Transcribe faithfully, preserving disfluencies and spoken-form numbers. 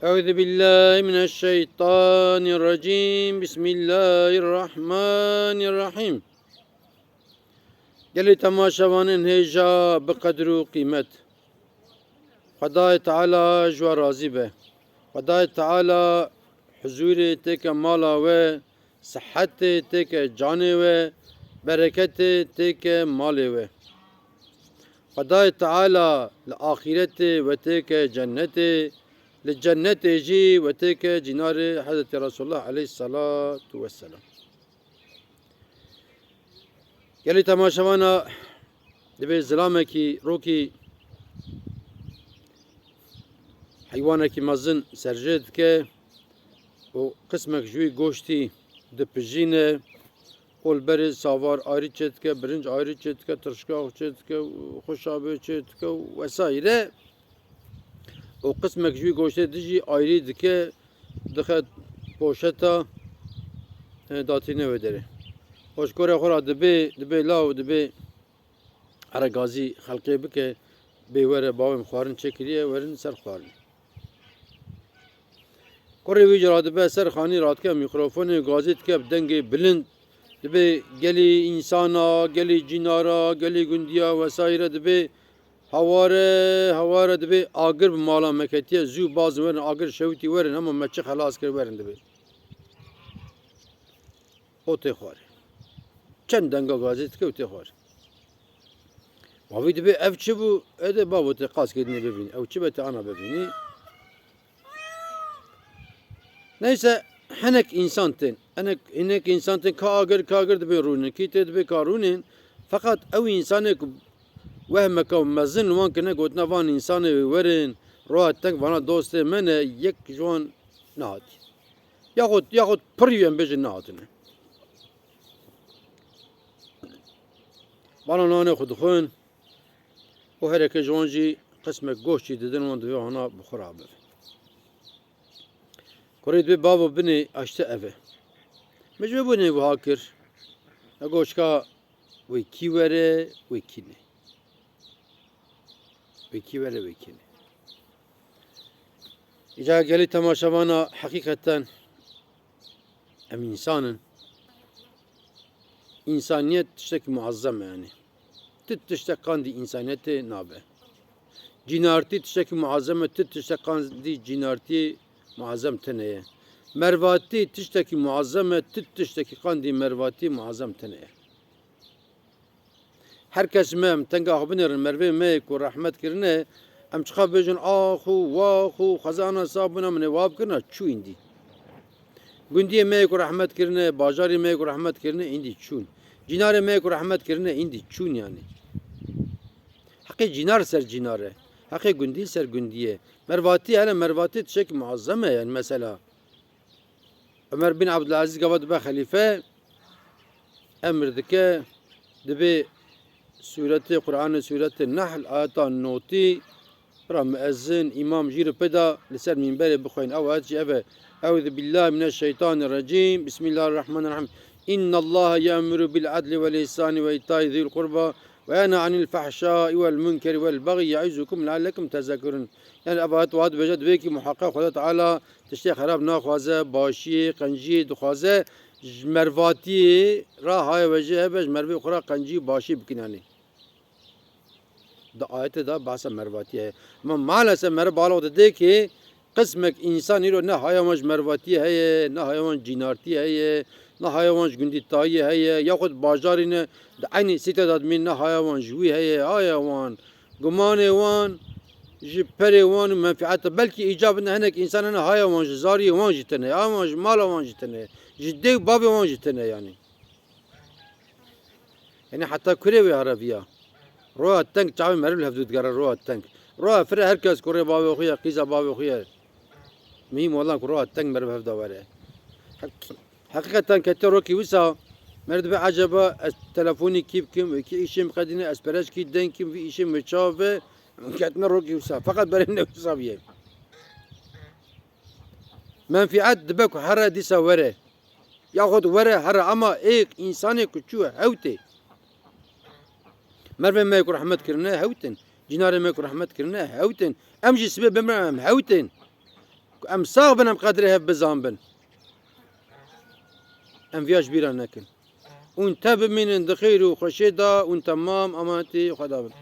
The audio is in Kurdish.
Euzu billahi mineşşeytanirracim. Bismillahirrahmanirrahim. Gelê temaşevanên hêja bi qedir û qîmet. Xwedayê Teala ji we razî be. Xwedayê Teala huzûrê têke mala we, sihetê têke canê we, bereketê têke malê we. Xwedayê Teala li axîretê we têke cennetê, li cennetê jî we têke cînarê Hezretî Resulullah aleyhisselatu vesselam. Gelî temaşevana, dibê zilamekî rokî heywanekî mezin serjê dike û qismek ji wî goştî dipijîne û li berê savar ayrî çê dike, birinc ayrî çê dike, tirşkax çê dike, xuşabê çê dike û wesaîre. Û qismek ji wî goştê di jî ayrî dike, dixe poşeta, e, datîne wê derê. Û ji korê xwe re dibê, dibê law, dibê here gazî xelkê bike, bê were bawê min xwarin çêkiriye, werin ser xwarin. Kurê wî jî radibe ser xanî, radike mîkrofonê, gazî dike bi dengê bilind. Dibê gelî însana, gelî cînara, gelî gundiya wesaîre dibê haware, haware dibê agir bi mala me ketiye, zû bazin werin, agir şewitî werin, hema me çi xelas kir werin dibê. O tê xwarê. Çend denga gazê dike û tê xwarê. Bavî dibê ev çi bû? Ê de bavo tê qas kê dinê bibînî. Ew çi be tê ana bibînî? Neyse, hinek însan tên. Hinek, hinek însan tên ka agir, ka agir dibê rûnin. Kî tê dibê ka rûnin. Feqet ew însanê ku wehmeke mezin li wan kirine gotina van însanê wê werin, roha teng vana dostê me ne, yek ji wan nehatî. Yaxud, yaxud pirî em bêjin nehatine. Bana nanê xwe dixwin û hereke ji wan jî qismek goştî didin, wan divê hana bi xwe re bibin. Kurê dibê bavo binê aşte ev e. Min ji wê binê wiha kir. E goşka wê kî were, wê kî ne. Wê kî were, wê kî ne. Îca gelî temaşevana, heqîqeten em însan in. Însaniyet tiştekî muazzem e yanî. Ti tiştek qandî însaniyetê nabe. Cînartî tiştekî muazzem e, ti tiştek qandî cînartî muazzem tine ye. Mervatî tiştekî muazzem e, ti tiştekî qandî mervatî muazzem tine ye. Her kes me, em tenga xwe binêrin, mervê me yê ku rehmet kirine, em çiqa bêjin, ax û wax û xwezana saf bûna min ê wa bikirina, çû îndî. Gundiyê me yê ku rehmet kirine, bajarê me yê ku rehmet kirine, îndî çûn. Cînarê me yê ku rehmet kirine, îndî çûn yanî. Heqê cînar ser cînar e. Heqê gundî ser gundî ye. Mervatî, hele mervatî tiştekî muazzem e yanî mesela. Ömer bin Abdulaziz gava dibe xelîfe, emir dike, dibê sûretê Qur'anê, sûretê Nehl, ayeta notî, bira muezzin, îmam jî re pê da li ser mînberê bixwên. Ew ayet jî ev e. Euzu billahi mineşşeytanirracim. Bismillahirrahmanirrahim. İnnallaha ye'muru bil adli vel ihsani ve ita'i zil qurba ve yenha anil fahşai vel munkeri vel bagyi yaizukum leallekum tezekkerun. Yani ev ayet wa dibêje, divê ki muhaqqeq Xweda Teala tiştê xerab naxwaze, başiyê, qenciyê dixwaze, ji mervatiyê re haye ve jê hebe, ji mervê xwe re qencî başî bikin yanî. Di ayetê de behsa mervatiyê heye. Ama maalesef meriv balo dide ki qismek însan îro ne haya wan ji mervatiyê heye, ne haya wan cînartiyê heye, ne haya wan ji gundîtayiyê heye, yaxud bajarî ne, di eynî sîte de dimîn, ne haya wan ji wî heye, haya wan, gumanê wan ji perê wan û menfieta, belkî îcab ne hinek însan hene haya wan ji zariyê wan jî tine, haya wan ji mala wan jî tine, ji dê û bavê wan jî tine yanî. Yanî heta kurê wê hereviya. Roya teng çavê meriv li hevdû digere, roya teng. Roya firê her kes kurê bavê xwe ye, qîza bavê xwe ye. Mihîm olan ku roya teng meriv hevda were. Heq-, heqîqeten kete rokî wisa meriv dibe eceba ez telefonî kî bikim, wê kî îşê min qedîne, ez pereç kî deng kim, vî îşê min çav be, ketine rokî wisa. Feqet berê ne wisa biye. Menfiet dibe ku here dîsa were. Yaxud were here, ama êk însanê ku çû hewtê. Mervê me ku rehmet kirine hewtin. Cînarê me ku rehmet kirine hewtin. Em jî sibê bimrin em hewtin. Ku Em sax bin, em qedrê hev bizanbin. Em viya ji bîra nekin. Hûn te bimînin di xêr û xweşê de, hûn temam emanetî Xweda bin.